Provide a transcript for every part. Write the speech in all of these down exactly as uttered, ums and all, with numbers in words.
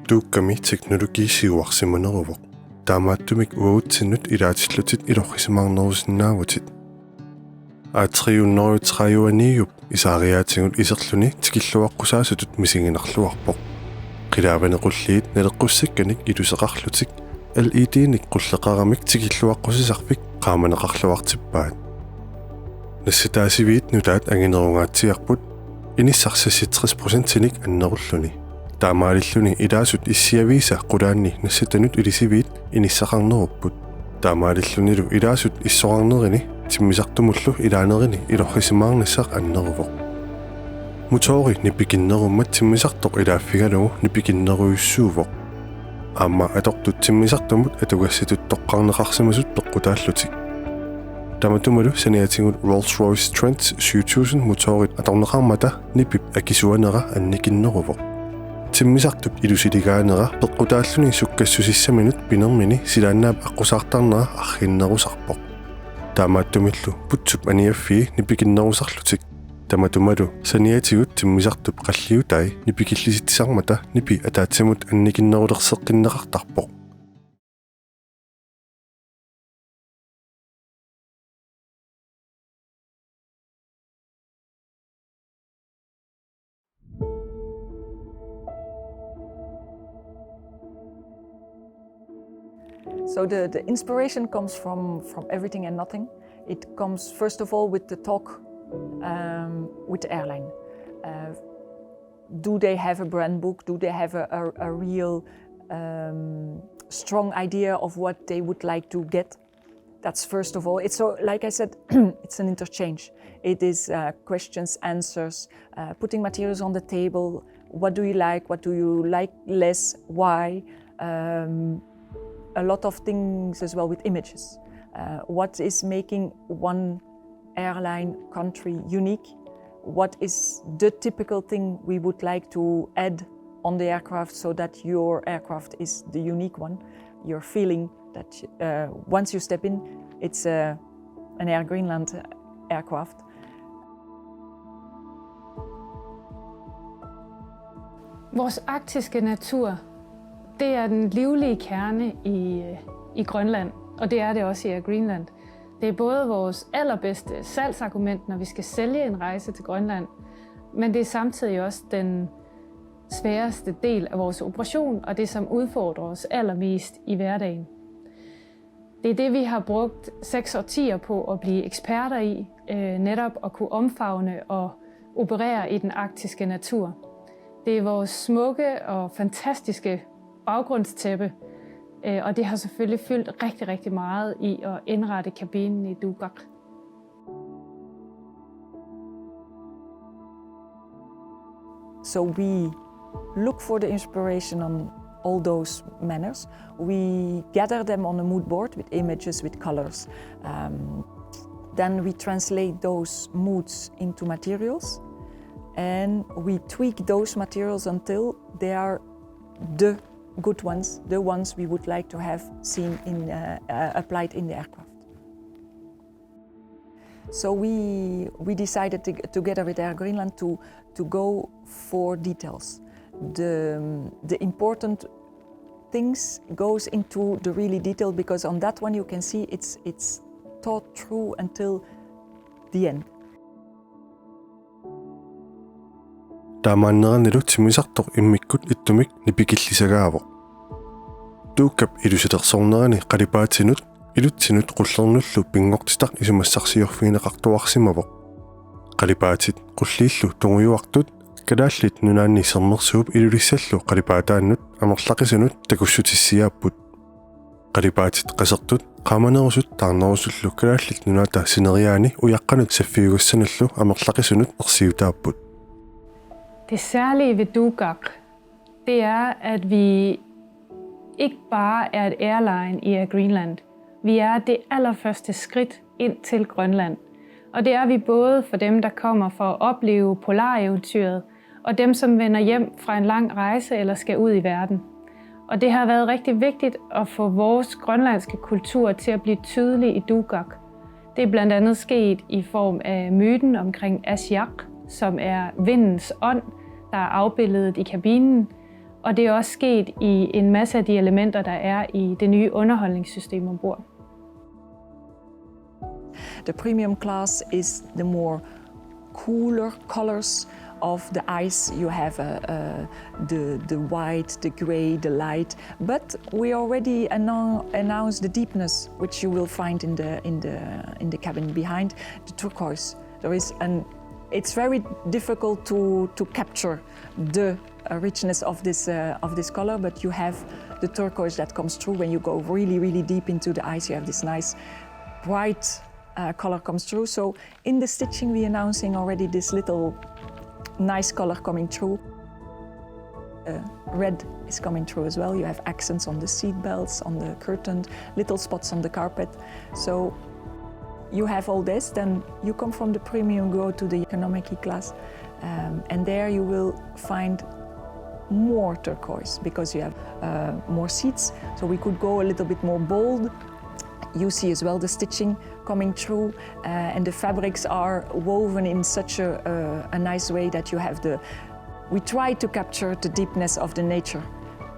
Dukkami teknologi siuarsimaneruvoq. Taamaattumik uagutsinnut ilaatillutit ilorrisimaarnerusinnaavutit. A tre hundrede og tredive-niup isaariaatigut iserluni tikilluaqqusaasutut misiginarluarpoq. Qilaavani qulliit naleqqussakkanik iluseqarlutik L E D-nik qulleqaramik tikilluaqqusisarfik qaamaneqarluartippaat. Nassataasiviit nutaat anginerungaatsiarput, inissaq seksogtres procentinik annerulluni. Taamaalilluni ilaasut issiaviisa qulaanni nassatanut ilisiviit inissaqarnerupput. Taamaalillunilu ilaasut issoqarnerini timmisartumullu ilaanerini ilorrisimaarnissaq anneruvoq. Motori nipikinnerummat timmisartoq ilaaffigalugu nipikinnerujussuuvoq. Aamma atortut timmisartumut atugassatut toqqarneqarsimasut peqqutaallutik. Tamatumalu saniatigut Rolls-Royce Trent syv tusind motorit atorneqarmata nipip akisuanera annikinneruvoq. Timmisartup ilusiligaanera peqqutaalluni sukkassusissaminut pinermini silaannaap aqqusaartarnera arriinnerusarpoq. Taamaattumillu putsup aniaffii nipikinnerusarlutik. Tamatumalu saniatigut timmisartup qalliutai nipikillisitsisarmata nipi ataatsimut annikinnerulerseqqinneqartarpoq. So the, the inspiration comes from, from everything and nothing. It comes first of all with the talk, um, with the airline. Uh, do they have a brand book? Do they have a, a, a real, um, strong idea of what they would like to get? That's first of all. It's so, like I said, it's an interchange. It is, uh, questions, answers, uh, putting materials on the table. What do you like? What do you like less? Why? Um, a lot of things as well with images. Uh, what is making one airline country unique? What is the typical thing we would like to add on the aircraft so that your aircraft is the unique one? Your feeling that, uh, once you step in, it's, uh, an Air Greenland aircraft. Vores arktiske natur, det er den livlige kerne i, i Grønland, og det er det også i Air Greenland. Det er både vores allerbedste salgsargument, når vi skal sælge en rejse til Grønland, men det er samtidig også den sværeste del af vores operation, og det, som udfordrer os allermest i hverdagen. Det er det, vi har brugt seks årtier på at blive eksperter i, øh, netop at kunne omfavne og operere i den arktiske natur. Det er vores smukke og fantastiske baggrundstæppe, øh, og det har selvfølgelig fyldt rigtig, rigtig meget i at indrette kabinen i Dugaq. So we look for the inspiration on all those manners. We gather them on a mood board with images, with colors. Um, then we translate those moods into materials, and we tweak those materials until they are the good ones, the ones we would like to have seen in, uh, uh, applied in the aircraft. So we, we decided to, together with Air Greenland to, to go for details. The, the important things goes into the really detail, because on that one you can see it's, it's thought through until the end. Taamaanneranilu timmisartoq immikkut ittumik nipikillisagaavoq. Dugaq ilusilersornerani qalipaatinut ilutsinut qullernullu pinngortitaq isumassarsiorfigineqartuarsimavoq. Qalipaatit qulliillu tungujuartut Kalaallit Nunaanni Sermersuup Ilulissallu qalipaataannut amerlaqisunut takussutissiaapput. Qalipaatit qasertut qaamanerusut taarnerusullu Kalaallit Nunaata sineriaani ujaqqanut saffiugassanullu amerlaqisunut ersiutaapput. Det særlige ved Dugaq, det er, at vi ikke bare er et airline i Air Greenland. Vi er det allerførste skridt ind til Grønland. Og det er vi både for dem, der kommer for at opleve polareventyret, og dem, som vender hjem fra en lang rejse eller skal ud i verden. Og det har været rigtig vigtigt at få vores grønlandske kultur til at blive tydelig i Dugaq. Det er blandt andet sket i form af myten omkring Ashiaq, som er vindens ånd, der er afbildet i kabinen. Og det er også sket i en masse af de elementer, der er i det nye underholdningssystem ombord. The premium class is the more cooler colors of the ice. You have uh, uh, the, the white, the gray, the light. But we already annou- announced the deepness, which you will find in the, in the, in the cabin behind, the turquoise. There is an, it's very difficult to, to capture the uh, richness of this, uh, of this color, but you have the turquoise that comes through when you go really, really deep into the ice. You have this nice bright uh, color comes through. So in the stitching, we're announcing already this little nice color coming through. Uh, red is coming through as well. You have accents on the seat belts, on the curtain, little spots on the carpet. So you have all this, then you come from the premium, go to the economic class, um, and there you will find more turquoise because you have uh, more seats. So we could go a little bit more bold. You see as well the stitching coming through, uh, and the fabrics are woven in such a, a, a nice way that you have the. We try to capture the deepness of the nature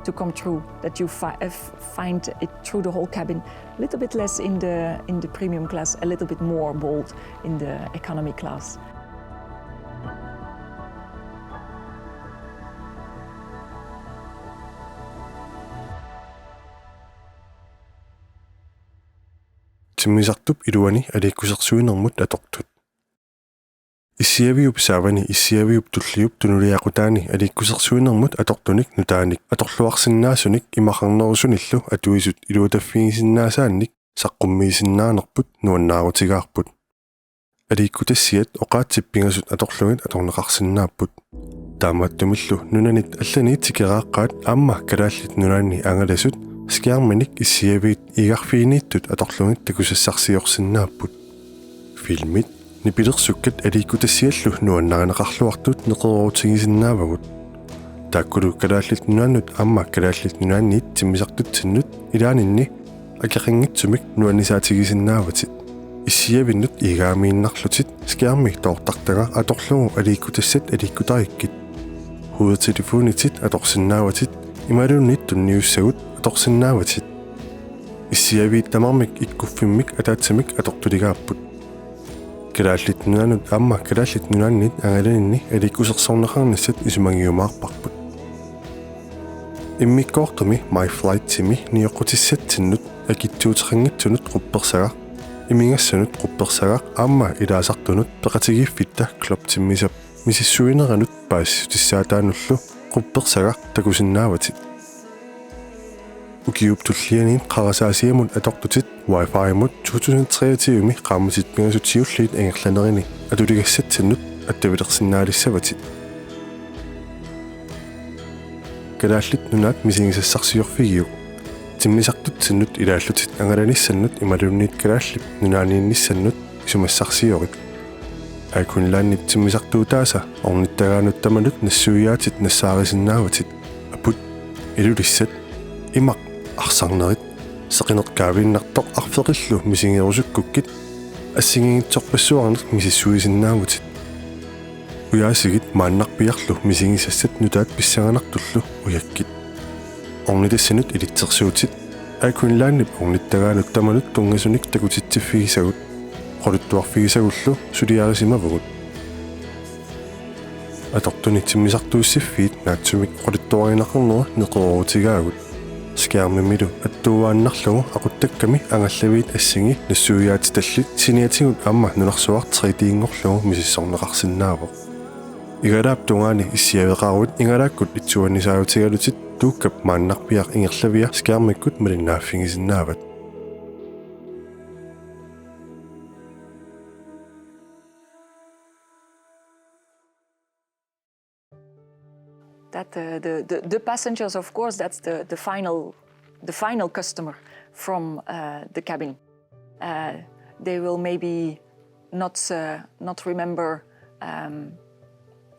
to come through, that you fi- uh, f- find it through the whole cabin. A little bit less in the in the premium class, a little bit more bold in the economy class. Timmisartup iluani aliikkusersuinermut atortut. Issiaviup saavani Issiaviup tulliup tunuliaqutaani aliikkusersuinermut atortunik nutaanik atorluarsinnaasunik imaqarnerusunillu atuisut iluataffigisinnaasaanik saqqummiisinnaanerput nuannaarutigaarput. Aliikkutassiat oqaatsip pingasut atorlugit atorneqarsinnaapput. Taamaattumillu nunanit allaniit tikeraaqqaat aamma Kalaallit Nunaanni angalasut skærminik Issiaviit iigarfiginiittut atorlugit takusassarsiorsinnaapput. Filmit, nipilersukkat aliikkutassiallu nuannarineqarluartut neqeroorutigisinnaavagut. Taakkulu Kalaallit Nunaannut aamma Kalaallit Nunaanniit timmisartutsinnut ilaaninni akeqanngitsumik nuannisaatigisinnaavatit. Issiavinnut iigaamiinnarlutit skærmi toortartagaq atorlugu aliikkutassat aliikkutarikkit. Hovedtelefonitit atorsinnaavatit imaluunniit tunniussagut atorsinnaavatit. Issiaviit tamarmik ikkuffimmik ataatsimik atortuligaapput. Kalaallit Nunaannut aamma Kalaallit Nunaanniit angalaninni aliikkusersorneqarnissat isumagiumaarparput. Immikkoortumi MyFlightimi nioqqutissatsinnut akitsuuteqanngitsunut quppersagaq, imigassanut quppersagaq aamma ilaasartunut peqatigiiffitta Club Timmisap misissuineranut paasissutissaataanullu quppersagaq takusinnaavatit. Ukiup tulliani qarasaasiamut atortutit Wi-Fi-mut to tusind treogtyve-mi qaammatit pingasut siulliit ingerlanerini atuligassatsinnut attavilersinnaalissavatit. Kalaallit Nunaat misigisassarsiorfigiuk. Timmisartutsinnut ilaallutit angalanissannut imaluunniit Kalaallit Nunaanniinnissannut isumassarsiorit. Air Greenlandip timmisartuutaasa ornittagaannut tamanut nassuiaatit nassaarisinnaavatit. Aput, Ilulissat, imaq, arsarnerit, seqineq kaaviinnartoq arfeqillu misigerusukkukkit assigiinngitsorpassuarnik misissuisinnaavutit. Ujaasigit maannarpiarlu misigisassat nutaat pissanganartullu ujakkit. Ornitassanut ilitsersuutit, Air Greenlandip ornittagaannut tamanut tunngasunik takutitsiffigisagut, oqaluttuarfigisagullu suliarisimavagut. Atortuni timmisartuussiffiit naatsumik oqaluttuarineqarneri neqeroorutigaagut. Skærmimilu attuaannarlugu aquttakkami angallaviit assigi nassuiaatitallit siniatigut aamma nunarsuaq tre D-nngorlugu misissorneqarsinnaavoq. Igalaap tungaani issiaveqaruit igalaakkut itsuanisaarutigalutit Tuukkap maannarpiaq ingerlavia skærmikkut malinnaaffigisinnaavat. That uh, the, the the passengers, of course, that's the the final the final customer from uh, the cabin. Uh, they will maybe not uh, not remember um,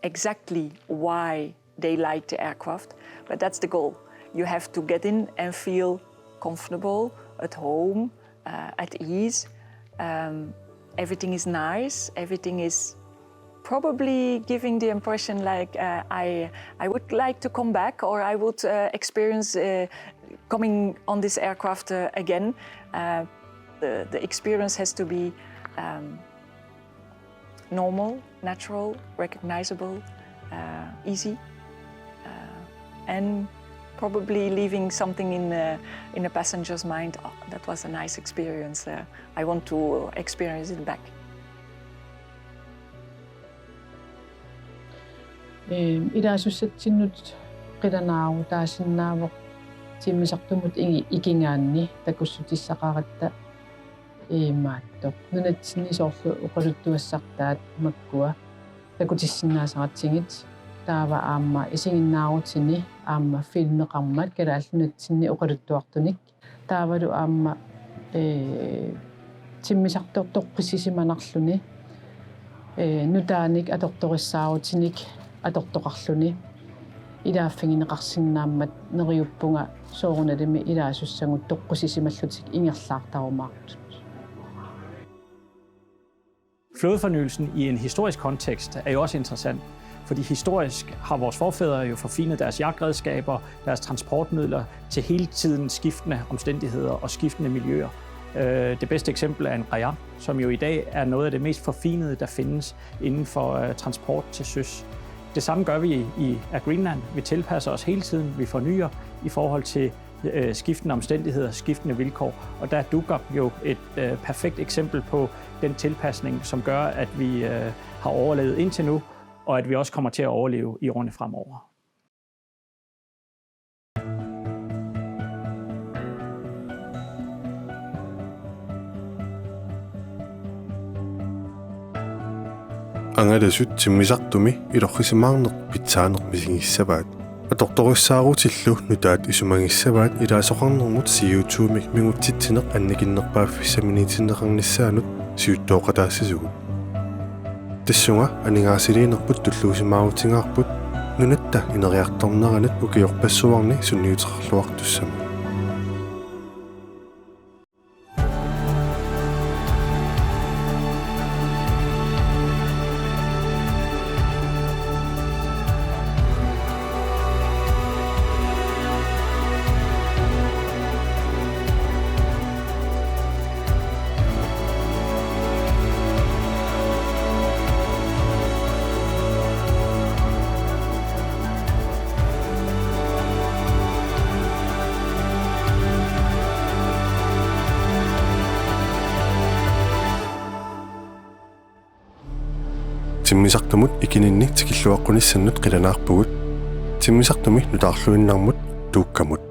exactly why they like the aircraft, but that's the goal. You have to get in and feel comfortable, at home, uh, at ease. Um, everything is nice. Everything is Probably giving the impression like, uh, I, I would like to come back, or I would, uh, experience, uh, coming on this aircraft, uh, again. Uh, the, the experience has to be, um, normal, natural, recognizable, uh, easy, uh, and probably leaving something in the, in the passenger's mind. "Oh, that was a nice experience. Uh, I want to experience it back." Ehm, ilaasussatsinnut qilanaarutaasinnaavoq timmisartumut igi-, ikigaanni takussutissaqaratta imaattoq. Nunatsinni soorlu oqaluttuassartaat makkua takutissinnaasaqatigit, taava aamma isiginnaarutini aamma filmeqarmat Kalaallit Nunatsinni oqaluttuartunik. Taavalu aamma, ee, timmisartoq toqqissisimanarluni, ee, nutaanik atortorissaarutinik atortoqarluni. Ilaaffigineqarsinnaammat neriuppunga soorunalimi ilaasussagut toqqissisimallutik ingerlaartarumaartut. Flådefornyelsen i en historisk kontekst er jo også interessant, fordi historisk har vores forfædre jo forfinet deres jagtredskaber, deres transportmidler til hele tiden skiftende omstændigheder og skiftende miljøer. Øh, det bedste eksempel er en qajaq, som jo i dag er noget af det mest forfinede, der findes inden for, øh, transport til søs. Det samme gør vi i Air Greenland. Vi tilpasser os hele tiden, vi fornyer i forhold til, øh, skiftende omstændigheder, skiftende vilkår. Og der er Dukop jo et, øh, perfekt eksempel på den tilpasning, som gør, at vi, øh, har overlevet indtil nu, og at vi også kommer til at overleve i årene fremover. Angalasut timmisartumi ilorrisimaarneq pitsaaneq misigissavaat. Atortorissaarutillu nutaat isumagissavaat ilaasoqarnermut C O two-mik mingutsitsineq annikinnerpaaffissaminiitinneqarnissaanut siuttooqataassasugut. Tassunga aningaasaliinerput tulluusimaarutigaarput nunatta ineriartorneranut ukiorpassuarni sunniuteqarluartussamut. Timmisartumut ikininni tikilluaqqunissannut qilanaarpugut. Timmisartumi nutaarluinnarmut Dukamut.